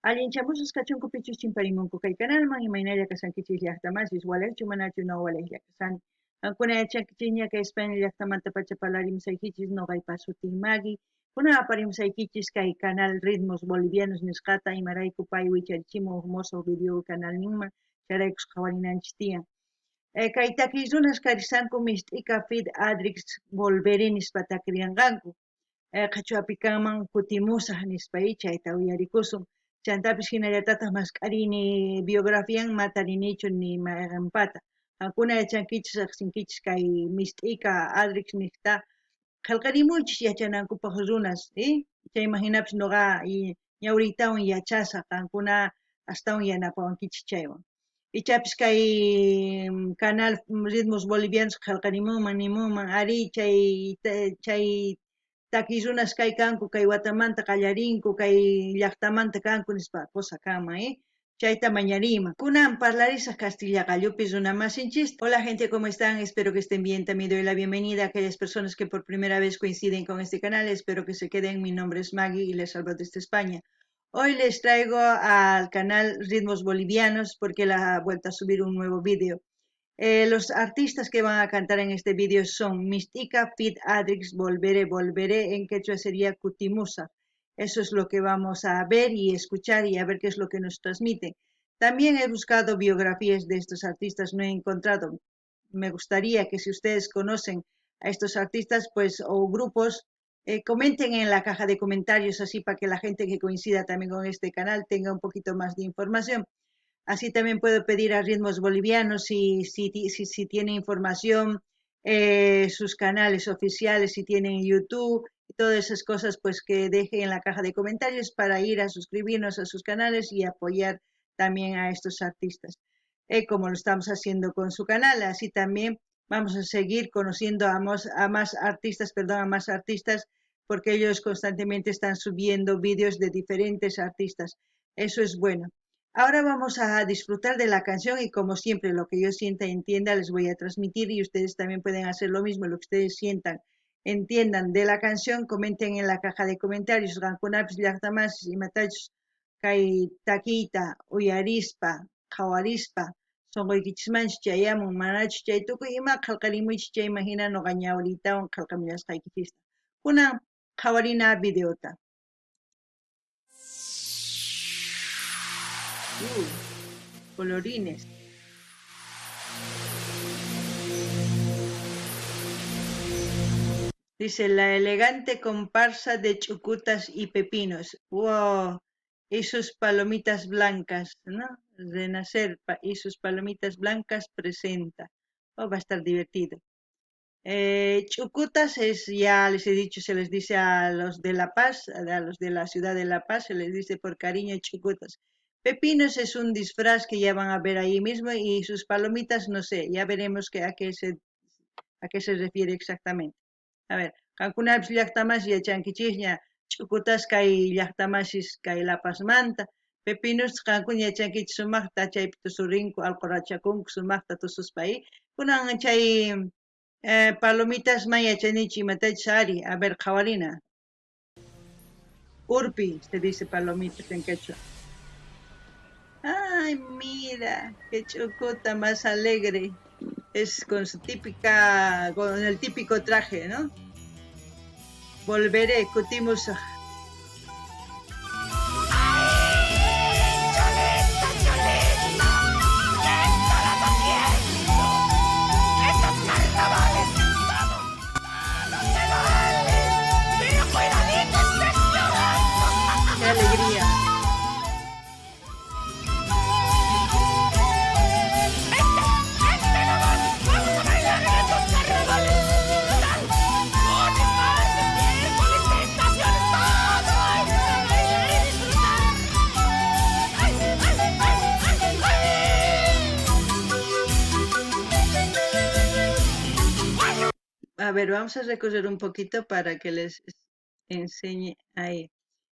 Allinchamusqas kachunku pichus chimparimunku kay kanalman, imaynalla kashankichis llaqtamasis, walejchu manachu no walejlla kashani. Qankuna yachankichikña kay España llaqtamantapacha parlarimusaykichis noqaypa sutiy Maggie. Kunan aparimusaykichis kay canal Ritmos Bolivianos nisqata, imarayku pay wicharichimun huk mosoq video canalninman, chayraykus qhawarinanchis tiyan. Kay takiy runas karisanku Mist'ika feat Adrix Volveré nispa takiriyanqanku. Qhachwapi kanman kutimusaj nispa chayta uyarikusun. Chantapis hinallatataj mask'arini biografian ma tarinichu ni mayqenpata. Qankuna yachankichis rejsinkichis kay Mist'ika Adrix niqta qhelqarimuychis yachanankupaj runas, chayman hinapis noqa ñawriytawan yachasaj qankuna astawan yanapawankichis chaywan. Ichapis kay canal Ritmos Bolivianos qhelqarimunman nimunman arí chay chay takiy runas kay kanku kay watamanta qallarinku kay llaqtamanta kanku nispa cosa kanman, chayta mañariyman. Kunan parlarisaj castilla qallupi runa masinchista. Hola gente, ¿cómo están? Espero que estén bien. También doy la bienvenida a aquellas personas que por primera vez coinciden con este canal. Espero que se queden. Mi nombre es Maggie y les hablo desde España. Hoy les traigo al canal Ritmos Bolivianos porque él ha vuelto a subir un nuevo vídeo. Los artistas que van a cantar en este vídeo son Mistika, feat Adrix, Volveré, Volveré, en quechua sería Kutimusa. Eso es lo que vamos a ver y escuchar y a ver qué es lo que nos transmiten. También he buscado biografías de estos artistas, no he encontrado. Me gustaría que si ustedes conocen a estos artistas, pues, o grupos, comenten en la caja de comentarios así para que la gente que coincida también con este canal tenga un poquito más de información. Así también puedo pedir a Ritmos Bolivianos si tiene información, sus canales oficiales, si tienen YouTube, todas esas cosas, pues que dejen en la caja de comentarios para ir a suscribirnos a sus canales y apoyar también a estos artistas, como lo estamos haciendo con su canal. Así también vamos a seguir conociendo a más, a más artistas, perdón, a más artistas, porque ellos constantemente están subiendo vídeos de diferentes artistas. Eso es bueno. Ahora vamos a disfrutar de la canción y como siempre lo que yo sienta y entienda les voy a transmitir y ustedes también pueden hacer lo mismo, lo que ustedes sientan, entiendan de la canción, comenten en la caja de comentarios. Qankunapis llaqtamasis imatachus kay takiyta uyarispa, qhawarispa, sonqoykichismanchu chayamun, manachu chay tukuy ima qhelqarimuychis chayman hina noqa ñawriytawan qhelqamullasqaykichista. Kunan qhawarina videota. Colorines. Dice, la elegante comparsa de chucutas y pepinos. ¡Wow! Y sus palomitas blancas, ¿no? Renacer y sus palomitas blancas presenta. Oh, va a estar divertido. Chucutas es, ya les he dicho, se les dice a los de La Paz, a los de la ciudad de La Paz, se les dice por cariño chucutas. Pepinos es un disfraz que ya van a ver ahí mismo y sus palomitas, no sé, ya veremos a qué se refiere exactamente. A ver, qankunapis llaqtamasis yachankichikña ch'ukutas kay llaqtamasis kay La Pazmanta. Pepinos qankuna yachankichik sumaqta chaypi tusurinku, alqurachakunku sumaqta tususpa ahí. Kunan chay palomitas man yachanichu imatachus ari, a ver, qhawarina. Urpi, se dice palomitas en quechua. Ay, mira, qué chucuta más alegre. Es con su típica, con el típico traje, ¿no? Volveré, kutimusaj. ¡Ay, Cholita, Cholita! ¿Qué estarás haciendo? Estos carnavales, todo, todo se vale. Pero cuidadito, estés llorando. ¡Qué alegría! ¡Vente, vente nomás! ¡Vamos a bailar en estos carnavales! ¡Total! Lunes, martes, miércoles, tentaciones, todo hay para bailar y disfrutar. ¡Ay, ay, ay, ay, ay! A ver, vamos a recorrer un poquito para que les enseñe ahí.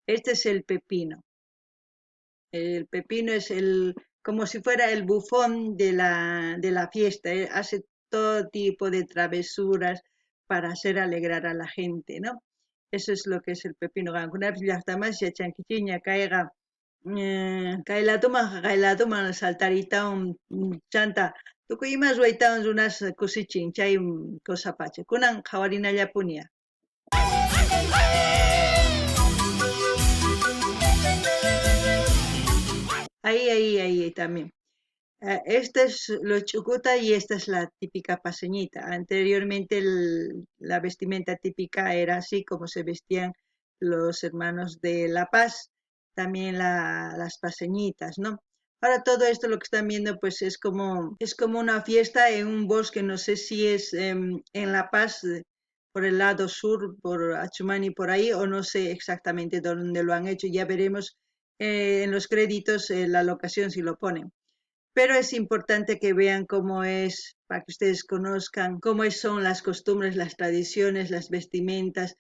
Este es el pepino. El pepino es como si fuera el bufón de la fiesta. Hace todo tipo de travesuras para hacer alegrar a la gente, ¿no? Eso es lo que es el pepino. Qankunapis llaqtamasis yachankichikña kayqa Kay ladoman jaqay ladoman saltaritawan chanta tukuy ima ruwaytawan runas kusichin chay cosa pacha. Kunan qhawarinallapuni. Ahí, ahí, ahí también. Esta es lo chucuta y esta es la típica paseñita. Anteriormente la vestimenta típica era así como se vestían los hermanos de La Paz, también las paseñitas, ¿no? Ahora todo esto lo que están viendo pues es como una fiesta en un bosque, no sé si es en La Paz, por el lado sur, por Achumani, por ahí, o no sé exactamente dónde lo han hecho, ya veremos en los créditos la locación si lo ponen. Pero es importante que vean cómo es, para que ustedes conozcan cómo son las costumbres, las tradiciones, las vestimentas,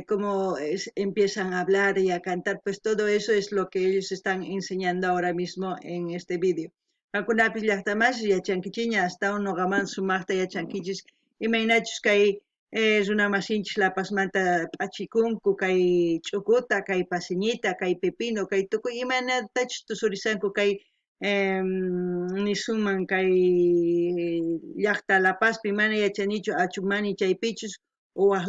cómo empiezan a hablar y a cantar, pues todo eso es lo que ellos están enseñando ahora mismo en este vídeo. Qankunapis llaqtamasis yachankichikña astawan noqaman sumaqta yachankichis imaynachus kay runamasinchis La Pazmanta p'achikunku kay ch'ukuta, kay paseñita, kay pepino, kay tukuy imaynatachus tusurisanku kay nisunman kay llaqta La Pazpi mana yachanichu Achumani chaypichus o waj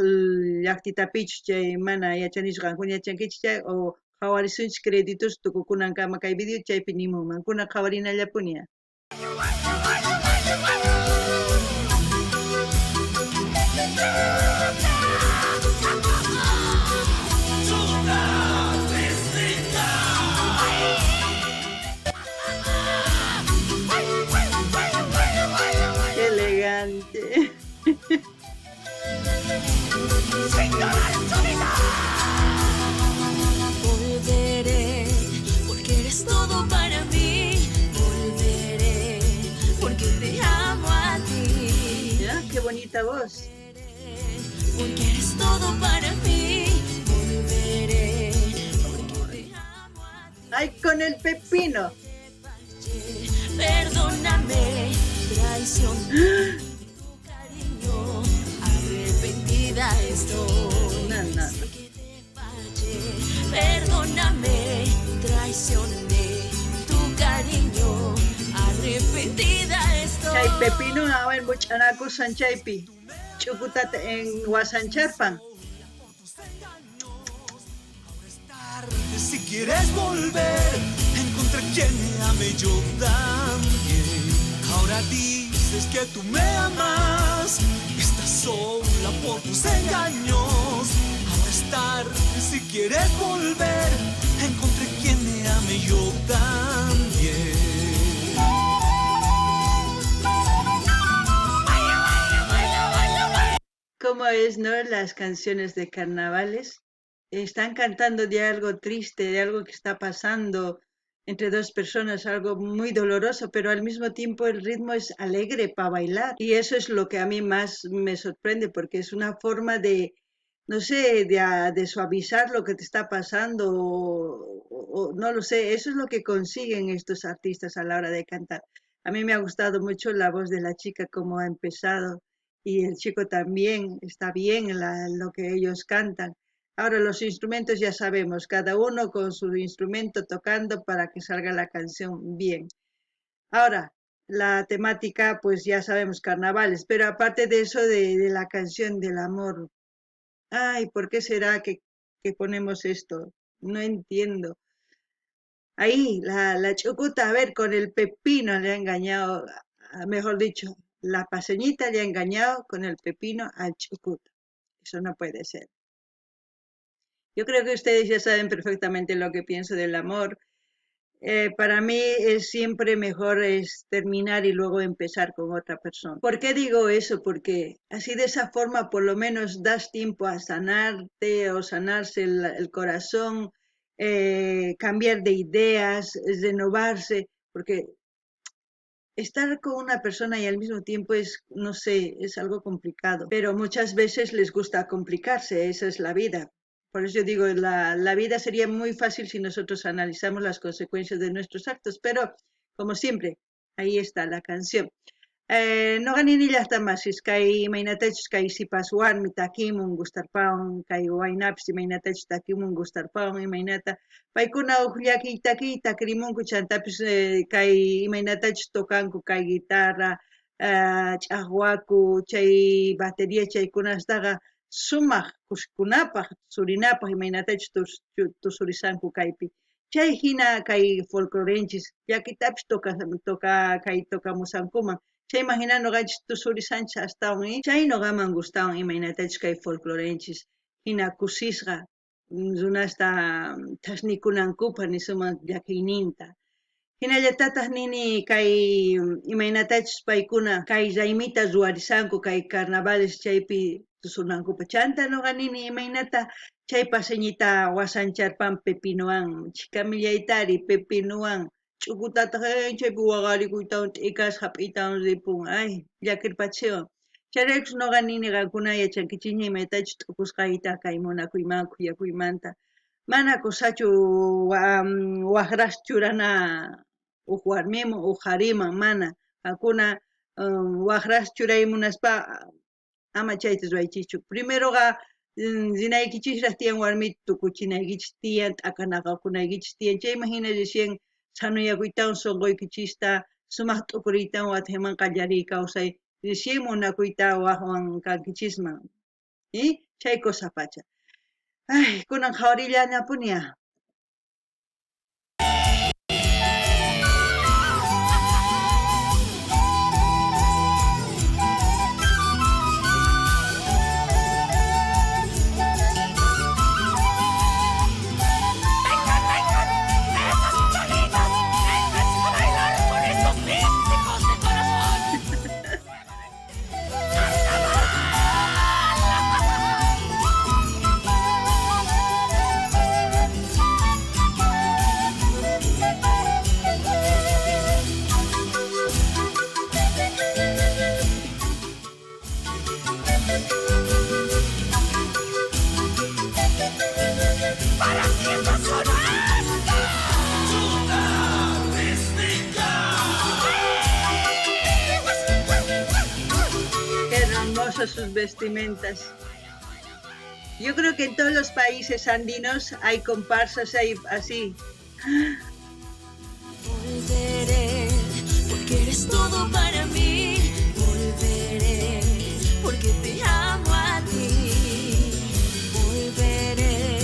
llaqtitapichus chay mana yachanichu qankuna yachankichis chay o qhawarisunchis créditos tukukunankama kay video chaypi nimunman kuna qhawarinallapuni. ¡Qué elegante! Volveré, porque eres todo para mí. Volveré, porque te amo a ti. Ya, qué bonita voz. Porque eres todo para mí. Volveré, porque te amo a ti. Ay, con el pepino. Perdóname, traición. Tu cariño, arrepentida estoy. No, no, no. Sé que te fallé. Perdóname, traicioné tu cariño, arrepentida estoy. Chay pepino awen much'anaku sanchaypi. Ch'ukutata en wasancharpan. Si quieres volver, encontré quien me ame yo también. Ahora dices que tú me amas, estás sola por tus engaños. Ahora es tarde, si quieres volver, encontré quien me ame yo también. ¿Cómo es, no? Las canciones de carnavales están cantando de algo triste, de algo que está pasando entre dos personas, algo muy doloroso, pero al mismo tiempo el ritmo es alegre pa' bailar. Y eso es lo que a mí más me sorprende, porque es una forma de, no sé, de suavizar lo que te está pasando, o no lo sé, eso es lo que consiguen estos artistas a la hora de cantar. A mí me ha gustado mucho la voz de la chica, cómo ha empezado, y el chico también, está bien lo que ellos cantan. Ahora los instrumentos ya sabemos, cada uno con su instrumento tocando para que salga la canción bien. Ahora, la temática, pues ya sabemos, carnavales, pero aparte de eso, de la canción del amor, ay, ¿por qué será que ponemos esto? No entiendo. Ahí, la chucuta, a ver, con el pepino le ha engañado, mejor dicho, la paseñita le ha engañado con el pepino al chucuto. Eso no puede ser. Yo creo que ustedes ya saben perfectamente lo que pienso del amor. Para mí es siempre mejor es terminar y luego empezar con otra persona. ¿Por qué digo eso? Porque así de esa forma por lo menos das tiempo a sanarte o sanarse el corazón, cambiar de ideas, renovarse, porque estar con una persona y al mismo tiempo es, no sé, es algo complicado. Pero muchas veces les gusta complicarse, esa es la vida. Por eso yo digo, la vida sería muy fácil si nosotros analizamos las consecuencias de nuestros actos, pero como siempre, ahí está la canción. Noqa nini llajta masis kay imaynatachus kay sipas warmi takimun gustarpawan, kay waynapis imaynatachus takimun gustarpawan, imaynata paykuna uj llakiy takiy takirimunku, chantapis kay imaynatachus tocanku kay guitarra, ch'ajwaku, chay batería chaykunastaqa sumaj kusikunapaj, tusurinapaj imaynatachus tusurisanku kaypi. Chay jina kay folclorenchis llakitapis toca, toca, kay tocamusankuman. Chayman jina noqanchis tusurisanchis astawan. Chay noqaman gustawan imaynatachus kay folclorenchis jina kusisqa runasta thasnikunankupaj nisuman llakiyninta. Jinallatataj nini kay imaynatachus paykuna kay raymita ruwarisanku kay carnavales chaypi tusunankupaj. Chanta noqa nini imaynata chay paseñita wasancharpan pepinowan, chhika millaytari pepinowan, ch'ukutataj chaypi waqarikuytawan t'ikas jap'iytawan ripun, ay llakirpachiwan. Chayraykus noqa nini qankuna yachankichisña imaynatachus t'ukusqayta kay munakuyman khuyakuymanta. Mana kusachu wajras churana uj warmiman uj qhariman, mana. Qankuna wajras churay munaspa ama chayta ruwaychischu. Primeroqa rinaykichisraj tiyan warmita tukuchinaykichis tiyan, t'akanaqakunaykichis tiyan. Chayman jina recién sanuyakuytawan sonqoykichista sumaj t'ukuriytawan watejman qallariy kawsay recién munakuyta wajwan kankichisman. Chay cosa pacha. Ay, kunan qhawarillanapunia. ¡Vengan, vengan! ¡Esas cholitas! ¡Vénganse a bailar con estos místicos de corazón! ¡Para ti está sonando! Qué hermosas sus vestimentas. Yo creo que en todos los países andinos hay comparsas, hay así. Volveré, porque eres todo para mí. Volveré, porque te amo a ti. Volveré,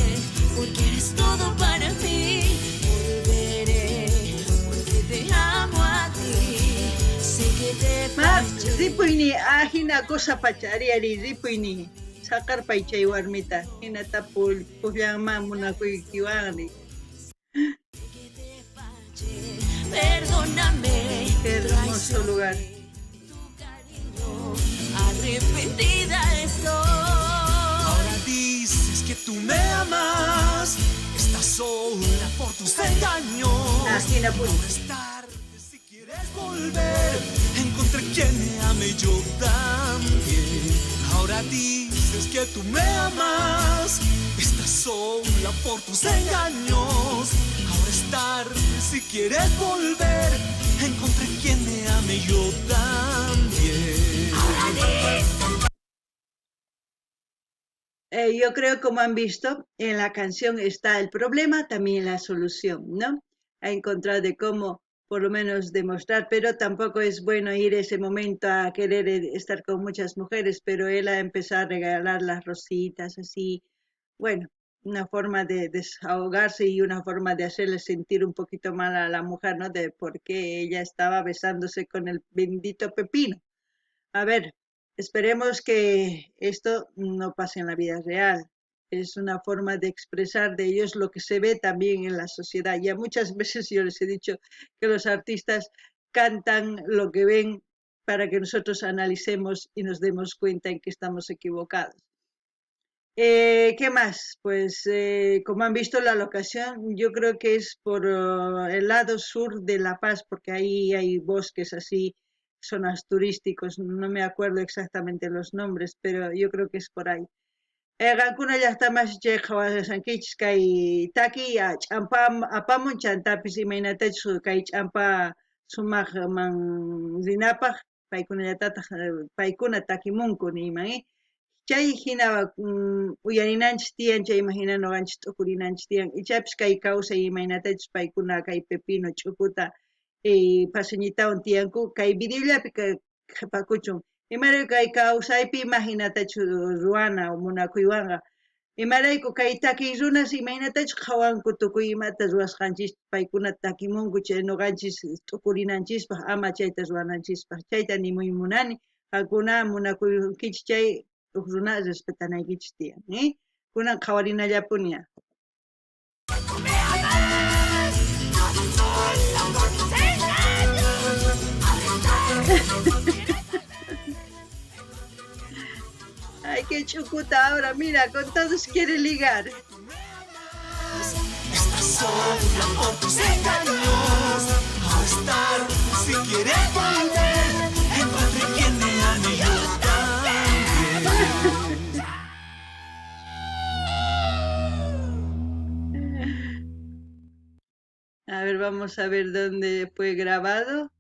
porque eres todo para mí. Volveré, porque te amo a ti. Sé que te Ma, fallé. ripuyni, ajina cosa pacha, ari, ari, ripuyni. Saqarpay chay warmita, jinata pukllanman munakuykiwanri. Perdóname, Qué hermoso lugar. Tu cariño, arrepentida estoy. Ahora dices que tú me amas, estás sola por tus engaños. Ajina puni. Ahora es tarde si quieres volver, encontré quien me ame yo también. Ahora dices que tú me amas, estás sola por tus engaños. Ahora es tarde si quieres volver, encontré quien me ame yo también. Yo creo, como han visto, en la canción está el problema, también la solución, ¿no? Ha encontrado de cómo por lo menos demostrar, pero tampoco es bueno ir ese momento a querer estar con muchas mujeres, pero él ha empezado a regalar las rositas, así, bueno, una forma de desahogarse y una forma de hacerle sentir un poquito mal a la mujer, ¿no? De por qué ella estaba besándose con el bendito pepino. A ver, esperemos que esto no pase en la vida real. Es una forma de expresar de ellos lo que se ve también en la sociedad. Ya muchas veces yo les he dicho que los artistas cantan lo que ven para que nosotros analicemos y nos demos cuenta en que estamos equivocados. ¿Qué más? Pues como han visto la locación, yo creo que es por el lado sur de La Paz, porque ahí hay bosques así, zonas turísticos, no me acuerdo exactamente los nombres, pero yo creo que es por ahí. Qankuna llaqtamas chay qhawasankichis kay taki, ch'ampa apamun, chantapis imaynatachus kay ch'ampa sumaqman rinapaj, Paykunallatataj paykuna takimunku niyman. Chay jina uyarinanchis tiyan, chayman jina noqanchis t'ukurinanchis tiyan. Ichapis kay kawsay imaynatachus paykuna kay pepino ch'ukuta paseñitawan tiyanku, kay videollapi qhepakuchun. Imarayku kay kawsaypi ima jinatachus ruwana munakuywanqa. Imarayku kay takiy runas imaynatachus qhawanku tukuy imata ruwasqanchista, paykuna takimunku chay noqanchis t'ukurinanchispaj, ama chayta ruwananchispaj. Chayta nimuy munani. Qankuna munakuykichis chay uj runa respetanaykichis tiyan. Kunan qhawarinallapuni. Ay, qué ch'ukuta ahora, mira, con todos quiere ligar. Estás sola por tus engaños. Ahora es tarde si quieres volver. Encontré quien me ame yo también. A ver, vamos a ver dónde fue grabado.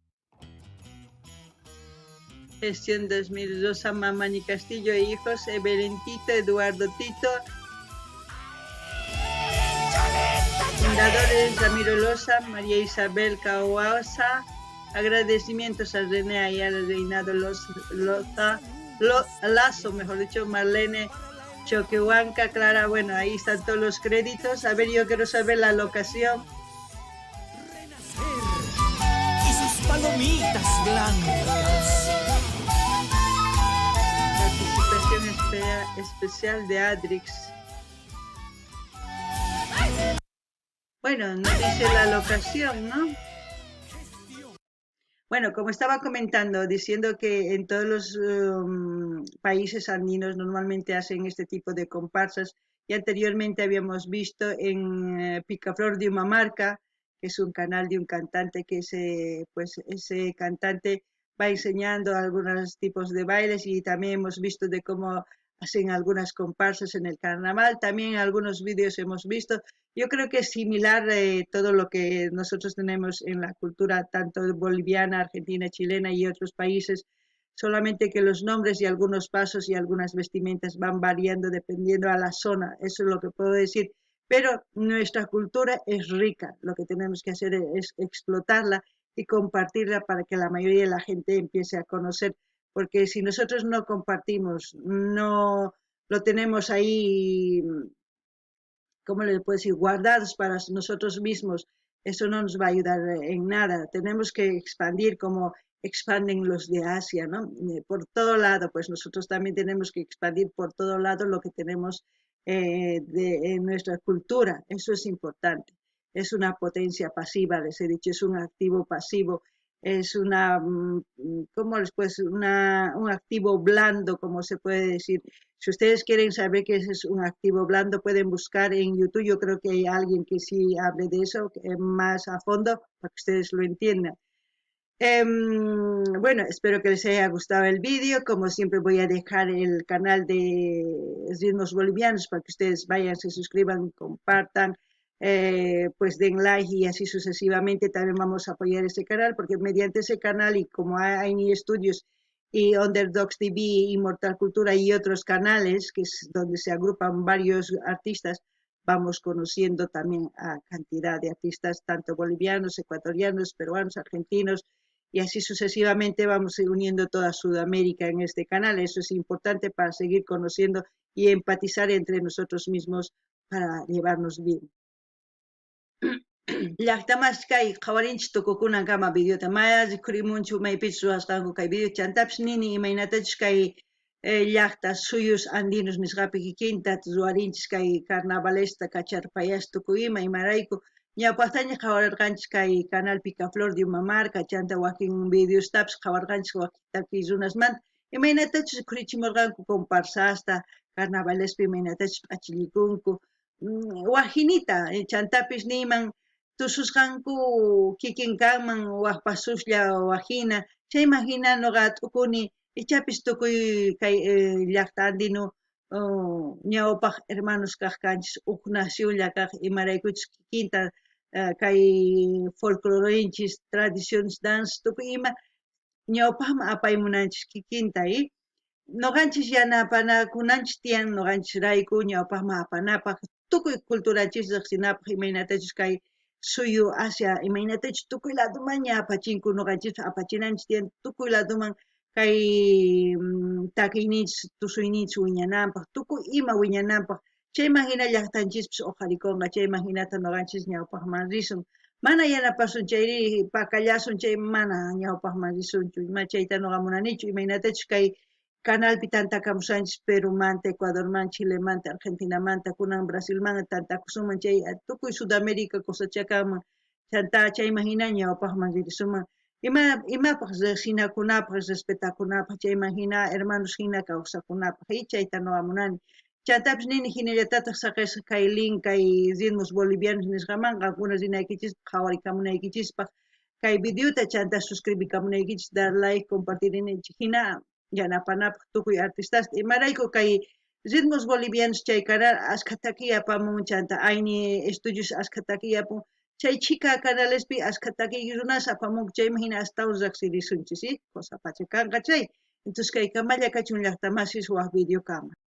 Gestión 2000, Rosa Mamani Castillo e hijos, Evelyn Tito, Eduardo Tito. Fundadores Ramiro Loza, María Isabel Cahuasa. Agradecimientos a René Ayala, Reinado Loza, Lazo, mejor dicho, Marlene Choquehuanca, Clara, bueno, ahí están todos los créditos. A ver, yo quiero saber la locación. Y sus palomitas blancas. Participación especial de Adrix. Bueno, no dice la locación, ¿no? Bueno, como estaba comentando, diciendo que en todos los países andinos normalmente hacen este tipo de comparsas, y anteriormente habíamos visto en Picaflor de Humamarca, que es un canal de un cantante que ese cantante va enseñando algunos tipos de bailes, y también hemos visto de cómo hacen algunas comparsas en el carnaval, también algunos vídeos hemos visto. Yo creo que es similar todo lo que nosotros tenemos en la cultura tanto boliviana, argentina, chilena y otros países, solamente que los nombres y algunos pasos y algunas vestimentas van variando dependiendo a la zona, eso es lo que puedo decir. Pero nuestra cultura es rica, lo que tenemos que hacer es explotarla y compartirla para que la mayoría de la gente empiece a conocer, porque si nosotros no compartimos, no lo tenemos ahí, ¿cómo le puedo decir?, guardados para nosotros mismos, eso no nos va a ayudar en nada. Tenemos que expandir como expanden los de Asia, ¿no? Por todo lado, pues nosotros también tenemos que expandir por todo lado lo que tenemos en nuestra cultura. Eso es importante. Es una potencia pasiva, les he dicho, es un activo pasivo, es una, ¿cómo les puedo decir? Una, un activo blando, como se puede decir. Si ustedes quieren saber qué es un activo blando, pueden buscar en YouTube. Yo creo que hay alguien que sí hable de eso más a fondo, para que ustedes lo entiendan. Bueno, espero que les haya gustado el vídeo. Como siempre voy a dejar el canal de Ritmos Bolivianos para que ustedes vayan, se suscriban, compartan, den like y así sucesivamente. También vamos a apoyar ese canal, porque mediante ese canal y como hay Studios y Underdogs TV, Inmortal Cultura y otros canales, que es donde se agrupan varios artistas, vamos conociendo también a cantidad de artistas, tanto bolivianos, ecuatorianos, peruanos, argentinos, y así sucesivamente vamos uniendo toda Sudamérica en este canal. Eso es importante para seguir conociendo y empatizar entre nosotros mismos para llevarnos bien. Llaqtamas kay qhawarinchis tukukunankama videota, maya rikhurimunchu maypichus ruwasqanku kay video, chantapis nini imaynatachus kay llaqta suyus andinos nisqapi kikinta ruwarinchis kay carnavalesta kacharpayas tukuy ima, imarayku ñawpaqtaña qhawarirqanchis kay canal Picaflor de Humamarca, chanta wakin videostapis qhawarqanchis wakin takiy runasmanta, imaynatachus rikhurichimurqanku comparsasta, carnavalespi imaynatachus p'achillikunku, wajinita, chantapis niyman tususqanku kikin kanman wajpasuslla wajina, chayman hina noqa t'ukuni ichapis tukuy kay llaqta andino, ñawpaq hermanos kaq kanchis uj nacionlla kaq, imaraykuchus kikinta kay folclorinchis, tradiciones, dance, tukuy ima Ñawpajman apaymunanchis kikinta i noqanchis yanapanakunanchis tiyan noqanchisrayku ñawpajman apanapaj tukuy culturanchis riqsinapaj imaynatachus kay suyu Asia imaynatachus tukuy ladomanña apachinku noqanchispas apachinanchis tiyan tukuy ladoman kay takiyninchis tusuyninchis wiñananpaj tukuy ima wiñananpaj chayman jina llajtanchispis oqharikonqa chayman jinata noqanchis ñawpajman risun mana yanapasun chayri pakallasun chay mana ñawpajman risunchu ima chayta noqa munanichu imaynatachus kay canalpi tantakamushanchis Perumanta, Ecuadormanta, Chilemanta, Argentinamanta, kunan Brasilmanta tantakusunman chay tukuy Sudamérica cosachakanman chantá chayman jina ñawpajman ririsunman ima imapaj riqsinakunapaj respetakunapaj chayman jina hermanos jina kawsakunapaj y chayta noqa munani chantapis nini jinallatataj saqesaj kay link kay ritmos bolivianos nisqaman qankuna rinaykichispaj qhawarikamunaykichispaj kay videota chantá suscribikamunaykichis dar like compartir jina yanapanapaj tukuy artistasta imarayku kay ritmos bolivianos chay canal ashkha takiy apamun chanta ayni estudios ashkha takiy apun chay chhika canalespi ashkha takiy runas apamunku chayman jina astawan riqsirisunchis cosa pacha kanqa chay entonces kay kamalla kachun llaqta masis waj videokama.